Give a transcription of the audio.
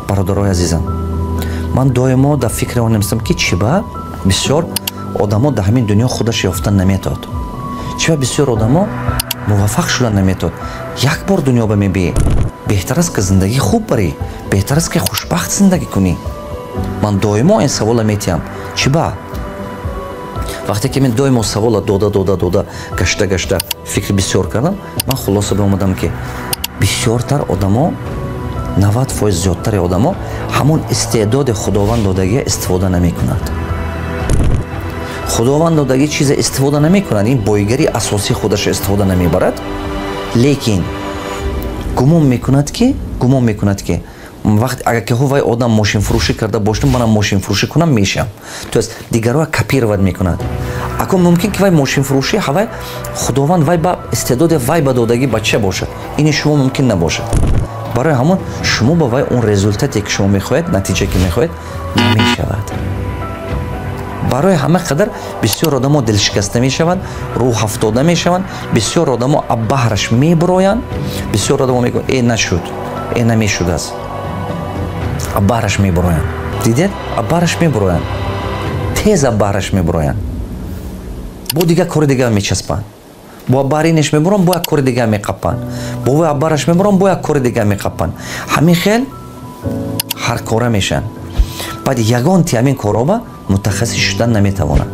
Бародарои азизам, ман доимо дар фикри он нестам, ки чӣ ба бисёр одамо дар ҳамин дунё худаш ёфтан наметавад, чӣ ба бисёр одамо муваффақ шудан наметавад. Як бор дунё ба мебиӣ, беҳтар аст, ки зиндагӣ хуб барӣ, беҳтар аст, ки хушбахт зиндагӣ кунӣ. Ман доимо ин савола метиҳам: чӣ ба? Вақте ки мен доимо савола дода, дода, дода, гашта, гашта, фикри бисёр кардам, ман хулоса биомадам, ки бисёртар одамо, 90% зиёдтари одамо ҳамон истеъдоди Худованд додагия истифода намекунад. Худованд додагӣ чиза истифода намекунад, ин боигарии асосии худаша истифода намебарад. Лекин гумон мекунад, ки вақт агар ки вай одам мошинфурӯшӣ карда бошад, манам мошинфурӯшӣ кунам, мешавам. То есть дигарро копировать мекунад. Акун мумкин, ки вай мошинфурӯшӣ ҳавай Худованд вай ба истеъдоди вай ба додагӣ бача бошад, ини шумо мумкин набошад. Барои ҳамон шумо ба вай он результат е, ки шумо мехоҳед, натиҷа, ки мехоҳед, намешавад. Барои ҳама қадар бисёр одамо дилшикаста мешаванд, рӯҳафтода мешаванд, бисёр одамо аббаҳраш мебуроянд. Бисёр одамо мегӯянд: «Э, нашуд, э, намешудааст». Аббаҳраш мебуроянд. Дидед, аббаҳраш мебуроянд, тез аббаҳраш мебуроянд, бо дигар кори дигар мечаспанд. Бо аббаҳри мебуранд, бо як кори дигар меқапанд, бо вай аббаҳраш мебуранд, бо як кори дигар меқапанд. Ҳамин хел ҳар кора мешаванд. Баъд ягон ти ҳамин короба мутахассис шудан наметавонад.